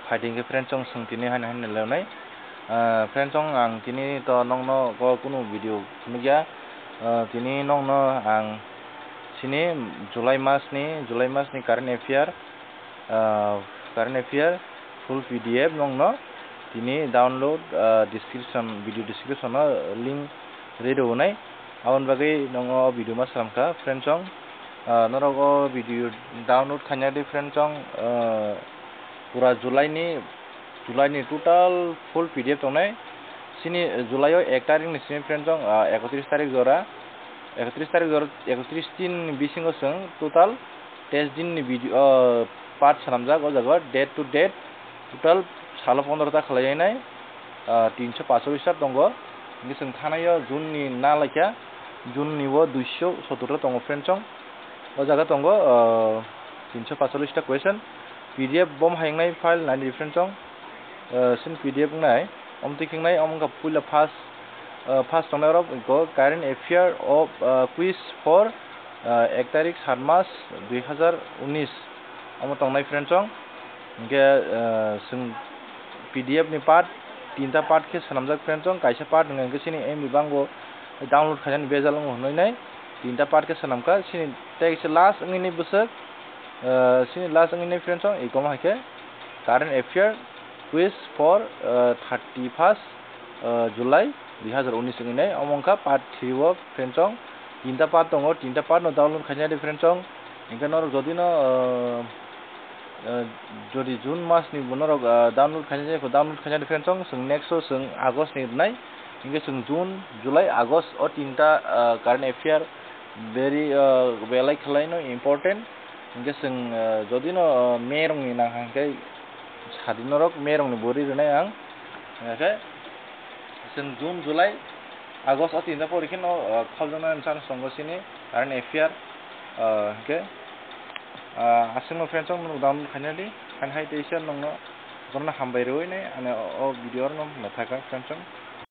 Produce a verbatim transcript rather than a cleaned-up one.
Phaidi hwnkhe friends chong, chwng tini haino haino leonai. Ah, friends chong, ang tini to nongno o kunu video phunukya. Ah, tini nongno ang chini July mas ni, July mas ni current affair, ah, current affair full P D F nongno tini download, ah, description, video description o link rwi rwnai. Aboni bagwi nongo o video ma slam kha, friend chong. Ah, norok o video download khaina di, friend chong. Ah, pura July ni, July ni total full P D F tongnai. Chini July o ek tarik ni simi, friend chong, ah, ekotris tarik jora, ekotris tarik jora, ekotris din ni bisingo chwng total teis din ni video, ah, part swnamjak o jaga, date to date, total salo pondro ta khlailainai, ah, tinso pasolis ta tongo. Hingke chwng thanaio June ni na laikha, June ni o duiso sottor ta tongo, friend chong. O jaga tongo, ah, tinso pasolis ta question. P D F bom hayungnai file nai di, friend chong. Ah, sin P D F wngnai, omo twi khe wngnai, omo wngkha puila first, ah, first tongnai rok, iko current affair of, ah, quiz for, ah, ek tarik sat mas dui hazar unis. Omo tongnai, friend chong. Hingke, ah, chwng P D F ni part, tinta part khe swnamjak, friend chong. Kaisa part hwnkhe hwnkhe chini M B bango download khainani bejal wngo hwnwi nai. Tinta part khe swnamkha. Chini tei kisa last wngwi nai bwswk, ah, chini last wngwi nai, friend chong, ikomo hai khe current affair quiz for, ah, thirty first, ah, July dui hazar unis wngwi nai. Omo wngkha part three o, friend chong. Tinta part tongo, tinta part no download khaina di, friend chong. Hingke norok jodi no, ah, ah, jodi June mas ni bo norok, ah, download khaina di, download khaina di, friend chong. Chwng next o chwng August ni rwnai. Hingke chwng June, July, August o tinta, ah, current affair very, ah, belai khlai no important. Hingke chwng, ah, jodi no, ah, May rok ni nang hingke sadi norok May rok ni bo ri rwnai ang. Hingke chwng June, July, August o tinta pori khe no, ah, khobjaknai chance tongo chini current affair, ah, hingke, ah, aswk no, friend chong, norok download khaina di, haino hai teisa nongno jotono hambai rwui nai ani o, o video rok no naithaka, friend chong.